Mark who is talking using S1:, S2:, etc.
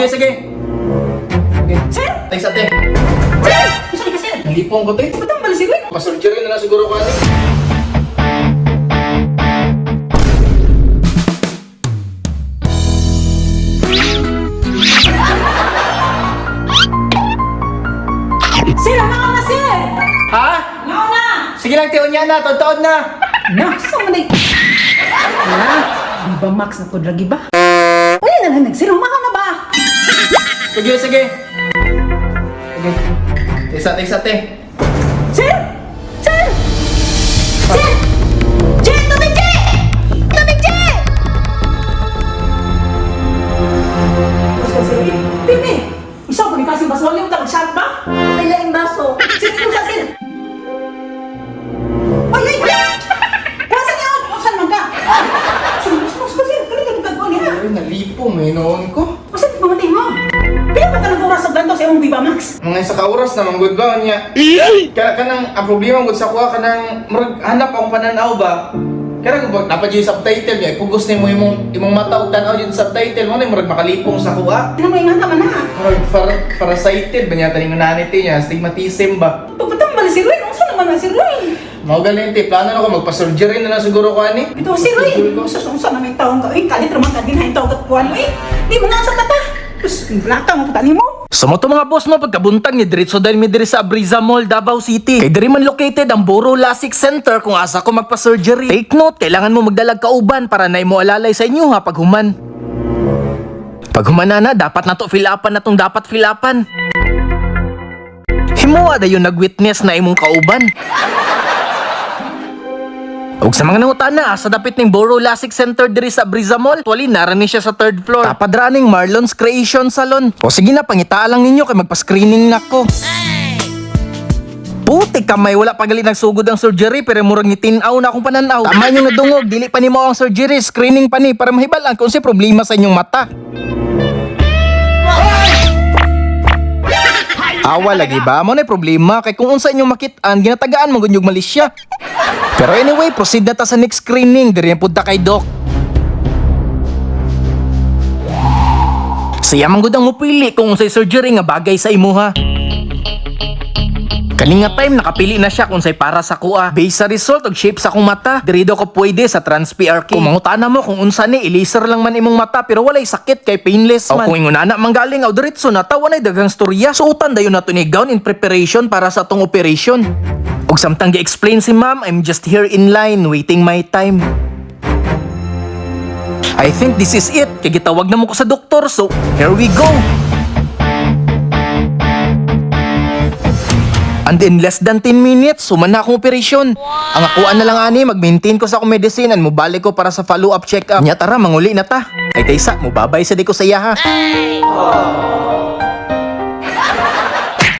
S1: Sige, sige. Okay.
S2: Sir!
S1: Thanks, ate.
S2: Sir! Gusto ka, sir?
S1: Nalipong ko, te.
S2: Ba't ang bali, sir?
S1: Pa-surgery na lang siguro ko, ate.
S2: Sir, ang na, sir!
S1: Ha?
S2: Ang na!
S1: Sige lang, te. Unya na. Taon-taon na.
S2: Nasa man ay... Na, di ba Max na to lagi ba? Uy, na lang sir, umakaw na ba?
S1: Sige, sige. Sige. Thanks, ate. Thanks, ate.
S2: Sir! Sir! Sir! Jay! Tubig, Jay! Tubig, Jay! Timi! Isa ko ni kasi baso yung tag shot ba?
S3: May laing baso.
S2: Sino yung sa sir? Ay, ay! Kuha niyo! Usan man ka? Ah! Sino, sino, sino, sir? Kanito mo kagkuhan niya?
S1: Ay, nalipong. May noon ko.
S2: Usan mo mamatay mo? Pila pa ka nag-oras sa ganto sa imong Viva Max?
S1: Mga isa ka oras na manggod ba niya? Ka kanang ang problema gud sa kuha kanang murag hanap akong pananaw ba. Kaya kung dapat yung subtitle niya, ipugos nimo imong imong mata ug tan-aw yung subtitle mo na murag makalipong sa kuha.
S2: Ano mo inganta man ha?
S1: Murag farsighted ba niya taning nanity niya, astigmatism ba.
S2: Pagpatambal si Roy, unsa naman na si Roy?
S1: Mao galing te, plano na ko magpa-surgery na lang siguro ko ani.
S2: Ito si Roy, unsa unsa naman taong ka? Uy, kalit ra man ka din taong katkuan uy. Di mo na sa kata. Pus, blaka mo puta nimo.
S1: So mo to mga boss no, pagkabuntag ni diretso dahil mi diri sa Abriza Mall, Davao City. Kay diri man located ang Boro Lasik Center kung asa ko magpa-surgery. Take note, kailangan mo magdalag kauban para na mo alalay sa inyo ha paghuman. Paghuman na na, dapat na to fill upan na tong dapat fill upan. Himuha dayon nag-witness na imong kauban. Ug sa mga nangutana sa dapit ning Boro Lasik Center diri sa Briza Mall, tuwali nara ni siya sa third floor. Tapad ra ning Marlon's Creation Salon. O sige na, pangitaa lang ninyo kay magpa-screening nako. Puti kamay, wala pa gali nagsugod ang surgery pero murag ni tin-aw na akong pananaw. Tama yung nadungog, dili pa nimo ang surgery, screening pa ni para mahibal-an kung unsay problema sa inyong mata. Awa lagi ba? Mo na problema kay kung unsa inyong makit-an, ginatagaan mo gud yung malisya. Pero anyway, proceed na ta sa next screening. Diri na pud ta kay Doc. Siya man gud ang mupili kung unsay surgery nga bagay sa imuha. Kani nga time nakapili na siya kung say para sa kuha. Based sa result og shape sa akong mata, diri daw ko pwede sa trans PRK. Kung mangutana mo kung unsa ni ilaser lang man imong mata pero walay sakit kay painless man. O kung ingon ana manggaling aw diretso na ta walay daghang storya. Suotan dayon nato ni gown in preparation para sa atong operation. Og samtang gi-explain si ma'am, I'm just here in line waiting my time. I think this is it. Kay gitawag na mo ko sa doktor, so here we go. And in less than 10 minutes, human na akong operasyon. Ang akuan na lang ani, mag-maintain ko sa akong medicine and mubalik ko para sa follow-up check-up. Nya tara, manguli na ta. Ay taysa, mubabay sa di ko sa iya ha.